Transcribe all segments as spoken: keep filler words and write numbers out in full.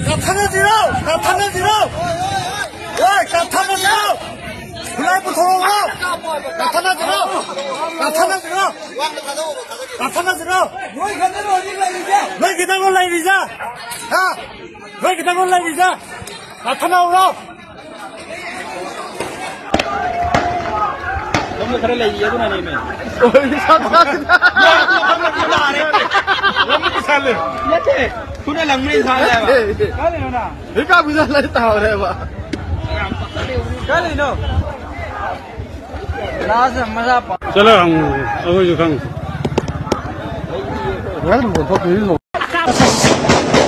ꯀꯥꯞꯊꯠꯅꯁꯤꯔꯣ? ꯀꯥꯞꯊꯠꯅꯁꯤꯔꯣ? ꯍꯣꯏ, ꯀꯥꯞꯊꯠꯅꯁꯤꯔꯣ? ꯈꯨꯠꯂꯥꯏ ꯄꯨꯊꯣꯔꯛꯎꯔꯣ? ꯀꯥꯞꯊꯠꯅꯁꯤꯔꯣ? ꯀꯥꯞꯊꯠꯅꯁꯤꯔꯣ? ꯀꯥꯞꯊꯠꯅꯁꯤꯔꯣ? ꯅꯣꯏ ꯈꯛꯇꯔꯣ ꯍꯧꯖꯤꯛ ꯂꯩꯔꯤꯁꯦ? ꯅꯣꯏ ꯈꯛꯇꯔꯣ ꯂꯩꯔꯤꯁꯦ? ꯍꯥ? ꯅꯣꯏ ꯈꯛꯇꯔꯣ ꯂꯩꯔꯤꯁꯦ? ꯀꯥꯞꯊꯠꯅꯧꯔꯣ? ꯁꯣꯝꯗ ꯈꯔ ꯂꯩꯔꯤ, ꯑꯗꯨꯅꯅꯦꯃꯦ꯫ ꯅꯠꯇꯦ, ꯊꯨꯅ ꯂꯪꯕꯅ ꯏꯁꯥꯅꯦ ꯍꯥꯏꯕ꯫ ꯅꯠꯇꯦ꯫ ꯍꯤꯞꯄꯤꯗ ꯂꯩ ꯇꯥꯍꯧꯔꯦꯕ꯫ ꯀꯥꯏꯗꯩꯅꯣ? ꯂꯥꯁ ꯃꯆꯥ ꯄꯥ- ꯆꯠꯂꯣ, ꯍꯪꯉꯨ, ꯑꯩꯈꯣꯏꯁꯨ ꯈꯪꯗꯦ꯫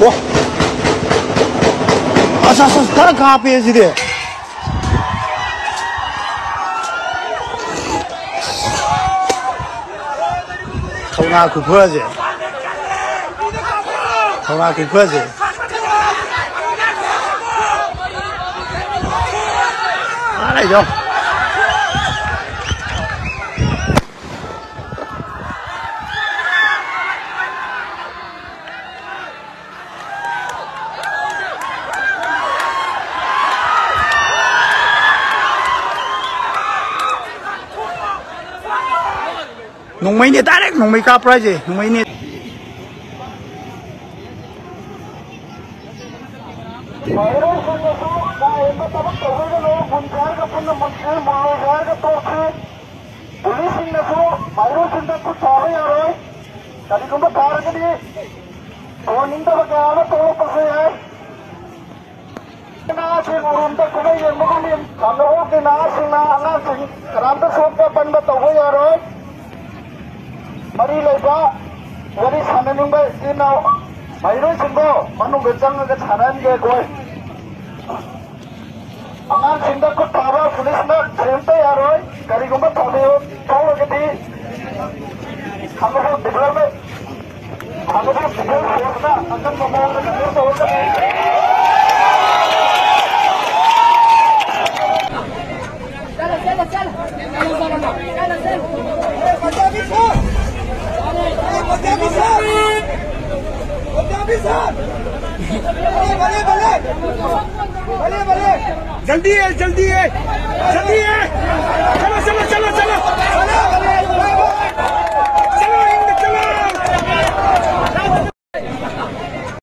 ꯑꯣ꯫ ꯑꯁ, ꯑꯁ, ꯑꯁ, ꯈꯔ ꯀꯥꯞꯄꯦ ꯁꯤꯗꯤ꯫ ꯊꯧꯅꯥ ꯈꯨꯐꯁꯦ꯫ ꯊꯧꯅꯥ ꯈꯨꯐꯁꯦ꯫ ꯑꯥ, ꯂꯩꯗꯣ꯫ ꯅꯣꯡꯃꯩꯅꯦ, direct ꯅꯣꯡꯃꯩ ꯀꯥꯞꯄ꯭ꯔꯥ ꯍꯥꯏꯁꯦ? ꯅꯣꯡꯃꯩꯅꯦ꯫ ꯃꯍꯩꯔꯣꯏꯁꯤꯡꯅꯁꯨ ꯀꯥ ꯍꯦꯟꯕ ꯊꯕꯛ ꯇꯧꯕꯤꯒꯅꯨ꯫ ꯃꯨꯟꯁꯦ ꯍꯥꯏꯔꯒ ꯄꯨꯟꯅ ꯃꯨꯟꯁꯤ, ꯃꯨꯜꯂꯣꯏꯁꯦ ꯍꯥꯏꯔꯒ ꯇꯣꯛꯁꯤ꯫ ꯄꯨꯂꯤꯁꯁꯤꯡꯅꯁꯨ ꯃꯍꯩꯔꯣꯏꯁꯤꯡꯗ ꯈꯨꯠ ꯊꯥꯕ ꯌꯥꯔꯣꯏ꯫ ꯀꯔꯤꯒꯨꯝꯕ ꯊꯥꯔꯒꯗꯤ ꯊꯧꯑꯣꯡ ꯅꯤꯡꯗꯕ ꯀꯌꯥ ꯑꯃ ꯊꯣꯛꯂꯛꯄꯁꯨ ꯌꯥꯏ꯫ ꯅꯍꯥꯁꯤꯡ ꯎꯔꯨꯝꯗ ꯀꯨꯝꯍꯩ ꯌꯦꯡꯕꯒꯨꯝꯅꯤ꯫ ꯈꯥꯡꯉꯕꯣꯛꯀꯤ ꯅꯍꯥꯁꯤꯡꯅ ꯑꯉꯥꯡꯁꯤꯡ ꯀꯅꯥꯝꯇ ꯁꯣꯛꯄ ꯄꯟꯕ ꯇꯧꯕ ꯌꯥꯔꯣꯏ꯫ ꯃꯔꯤ ꯂꯩꯕ ꯋꯥꯔꯤ ꯁꯥꯟꯅꯅꯤꯡꯕ ꯏꯆꯤꯟ ꯏꯅꯥꯎ ꯃꯍꯩꯔꯣꯏꯁꯤꯡꯗꯣ ꯃꯅꯨꯡꯗ ꯆꯪꯉꯒ ꯁꯥꯟꯅꯍꯟꯒꯦ ꯑꯩꯈꯣꯏ꯫ ꯑꯉꯥꯡꯁꯤꯡꯗ ꯈꯨꯠ ꯊꯥꯕ ꯄꯨꯂꯤꯁꯅ ꯊꯤꯡꯕ ꯌꯥꯔꯣꯏ꯫ ꯀꯔꯤꯒꯨꯝꯕ ꯊꯧꯗꯣꯛ ꯊꯣꯛꯂꯒꯗꯤ ꯈꯥꯡꯉꯕꯣꯛ development जल्दी है, जल्दी है, जल्दी है। चलो, चलो, चलो, चलो।